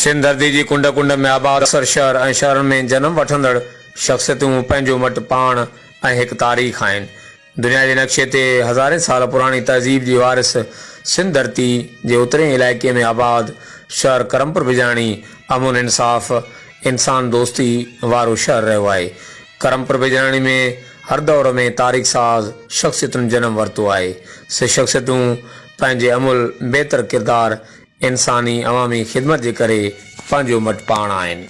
سنڌ ڌرتي جي ڪنڊ ڪنڊ ۾ آباد اڪثر شهر ۽ شهرن ۾ جنم وٺندڙ شخصيتون پنهنجو مٽ پاڻ ۽ هڪ تاريخ آهن. دنيا جي نقشي تي هزارين سال پراڻي تهذيب جي وارث سنڌ ڌرتي جي اترئين علائقي ۾ آباد شهر ڪرمپور بجاڻي امن انصاف انسان دوستي وارو شهر رهيو آهي. ڪرمپور بجاڻي ۾ هر دور ۾ تاريخ ساز شخصيتن جنم ورتو آهي. سي شخصيتون پنهنجي عمل بهتر ڪردار انساني عوامي خدمت جي ڪري پنهنجو مٽ پاڻ آهن.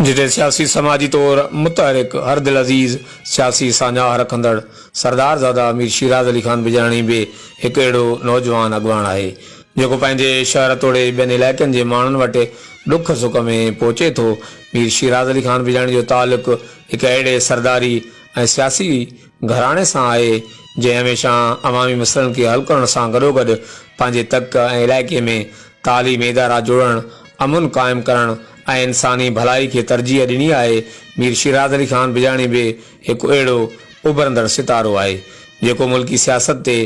جتي سياسي سماجي طور متحرڪ هر دلعزيز سياسي ساڃاهه رکندڙ سردار زاده مير شيراز علي خان بجاڻي به هڪ اهڙو نوجوان اڳواڻ آهي جيڪو پنهنجي شهر توڙي ٻين علائقن جي ماڻهن وٽ ڏک سک ۾ پهچي ٿو. مير شيراز علي خان بجاڻي جو تعلق هڪ اهڙي سرداري ۽ سياسي گهراڻي سان آهي، جنهن هميشه عوامي مسئلن کي حل ڪرڻ سان گڏوگڏ پنهنجي تڪ ۽ علائقي ۾ تعليمي ادارا جوڙڻ، امن قائم ڪرڻ ۽ انساني ڀلائي کي ترجيح ڏني آهي. مير شيراز علي خان بجاڻي به هڪ اهڙو اڀرندڙ ستارو آهي، جيڪو ملڪي سياست تي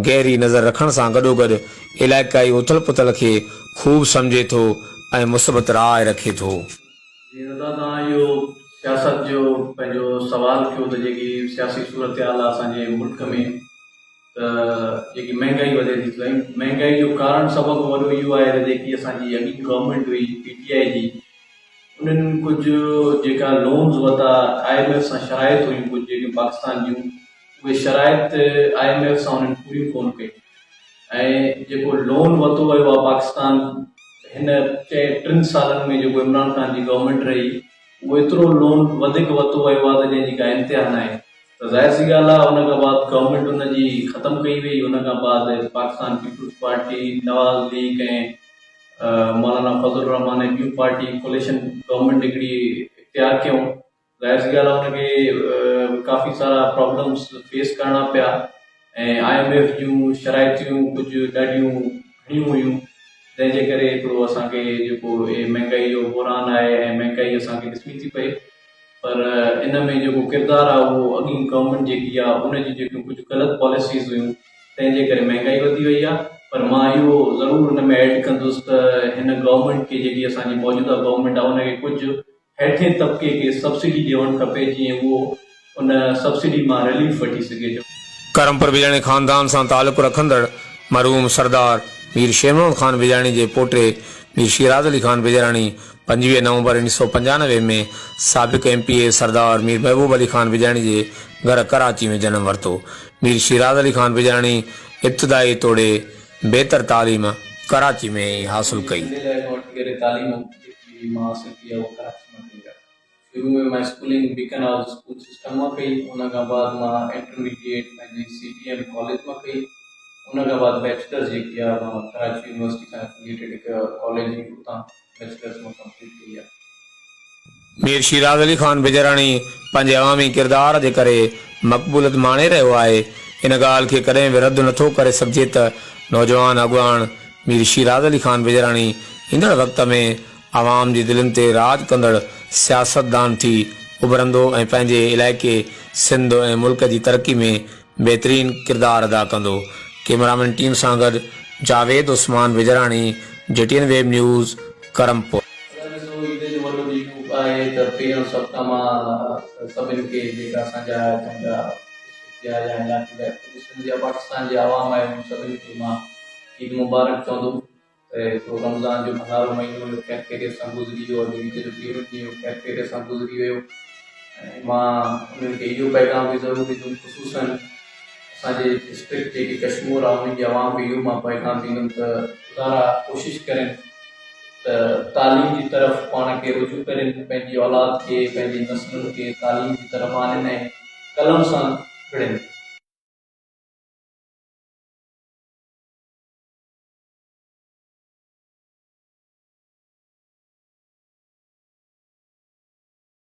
گهري نظر رکڻ سان گڏوگڏ علائقائي اٿل پٿل کي خوب سمجهي ٿو ۽ مثبت راء رکي ٿو. جي ادا توهان اهو سياست جو پنهنجو سوال ڪيو ته جيڪي سياسي صورتحال آهي اسان جي ملڪ ۾ ته جيڪي مهنگائي وڌي ٿي ته مهنگائي جو ڪارڻ سڀ کان وڏو اهو آهي ته جيڪي اسان جي اڳين گورنمينٽ هئي پي ٽي آء جي انهن ڪجهه جيڪا لونز ورتا I M F سان شرائط هيون ڪجهه جيڪي پاڪستان جون اهي شرائط I M F سان انهن پوريون ڪونه ڪيون ۽ جيڪو لون ورتو ويو آهي پاڪستان هن چئن ٽن سالن ۾ جيڪو عمران خان جي گورنمينٽ رهي اهو ايترو لون وڌيڪ ورتو ويو آهي ته جنهن جي ڪا انتها ناهي ته ظاهر سي ڳالهه آهي ان کان بعد گورنمينٽ ان جي ختم ڪئي وئي ان کان بعد Pakistan peoples party Nawaz league ۽ مولانا فضل الرحمان ۽ ٻيون پارٽي ڪوليشن گورنمينٽ هڪڙي اختيار ڪيون ظاهر سي ڳالهه آهي ان کي ڪافي سارا پرابلمس فيس ڪرڻا پيا ۽ I M F جون شرائطيون ڪجهه ڏاڍيون گهڻيون هيون جنهن جي ڪري هڪڙو اسان کي جيڪو هي مهنگائي جو بحران آهي ۽ مهنگائي اسان کي ڏسڻي ٿي پئي پر ان ۾ جيڪو ڪردار آهي اهو اڳين گورنمينٽ جيڪي آهي ان جي جيڪيون ڪجهه غلط پاليسيز هيون تنهن جي ڪري مهنگائي وڌي وئي آهي پر مان اهو ضرور ان ۾ ايڊ ڪندس ته هن گورنمينٽ کي جيڪي اسان جي موجوده گورنمينٽ آهي ان کي ڪجهه هيٺين طبقي کي سبسڊي ڏيڻ کپي جيئن اهو ان سبسڊي مان رليف وٺي سگهي. ڪرمپور بجاڻي خاندان سان تعلق رکندڙ مرحوم سردار مير شير محمد خان بجاڻي جي پوٽي مير شيراز علي خان بجاراڻي 25 نومبر 1995 ۾ سابق ايم پي اي سردار مير محبوب علي خان بجاڻي جي گهر ڪراچي ۾ جنم ورتو. مير شيراز علي خان بجاراڻي ابتدائي توڙي بهتر تعليم ڪراچي ۾ ئي حاصل ڪئي. ننڍي لاء کان وٺي ڪري تعليم جيڪي مان حاصل ڪئي آهي اها ڪراچي مان ڪئي آهي. شروع ۾ مان schooling Beacon House school system مان ڪئي ان کان بعد مان انٽرميڊيٽ پنهنجي سي ڊي ايم ڪاليج مان ڪئي ان کان بعد بيچلرس جيڪي آهي مان ڪراچي يونيورسٽي سان افليٽيڊ هڪ ڪاليج هئي اتان بيچلرس مان ڪمپليٽ ڪئي آهي. مير شيراز علي خان بجراڻي پنهنجي عوامي ڪردار جي ڪري مقبوليت ماڻي رهيو آهي. ان ڳالهه کي ڪڏهن به رد نٿو ڪري سگهجي ته نوجوان اڳواڻ مير شيراز علي خان بجراڻي ايندڙ وقت ۾ عوام جي دلين تي راڄ ڪندڙ سياستدان ٿي اڀرندو ۽ پنهنجي علائقي، سنڌ ۽ ملڪ جي ترقي ۾ بهترين ڪردار ادا ڪندو. ڪئميرامين ٽيم سان گڏ Javed Usman Bijrani, G T N web news, Karampur. ادا ڏسو عيد جو وڏو ڏينهن آهي ته پهريون سڀ کان مان سڀن کي جيڪا اسان جا هتان جا ڊسٽرڪٽ جا يا علائقي جا سنڌ يا پاڪستان جي عوام آهي انهن سڀن کي مان عيد مبارڪ چوندم ته هڪڙو رمضان جو ڀلارو مهينو هيو خير خيريت سان گذري ويو اڄ عيد جو پهريون ڏينهن هيو خير خيريت سان گذري ويو ۽ مان انهن کي اهو پيغام به ضرور ڏيندم خصوصن اسان جي ڊسٽرڪٽ جيڪي ڪشمور آهي انهن جي عوام کي اهو مان پيغام ڏيندم ته خدارا ڪوشش ڪرين ته تعليم جي طرف پاڻ کي رجوع ڪرين پنهنجي اولاد کي پنهنجي نسلن کي تعليم جي طرف آڻين ۽ قلم سان وڙهن.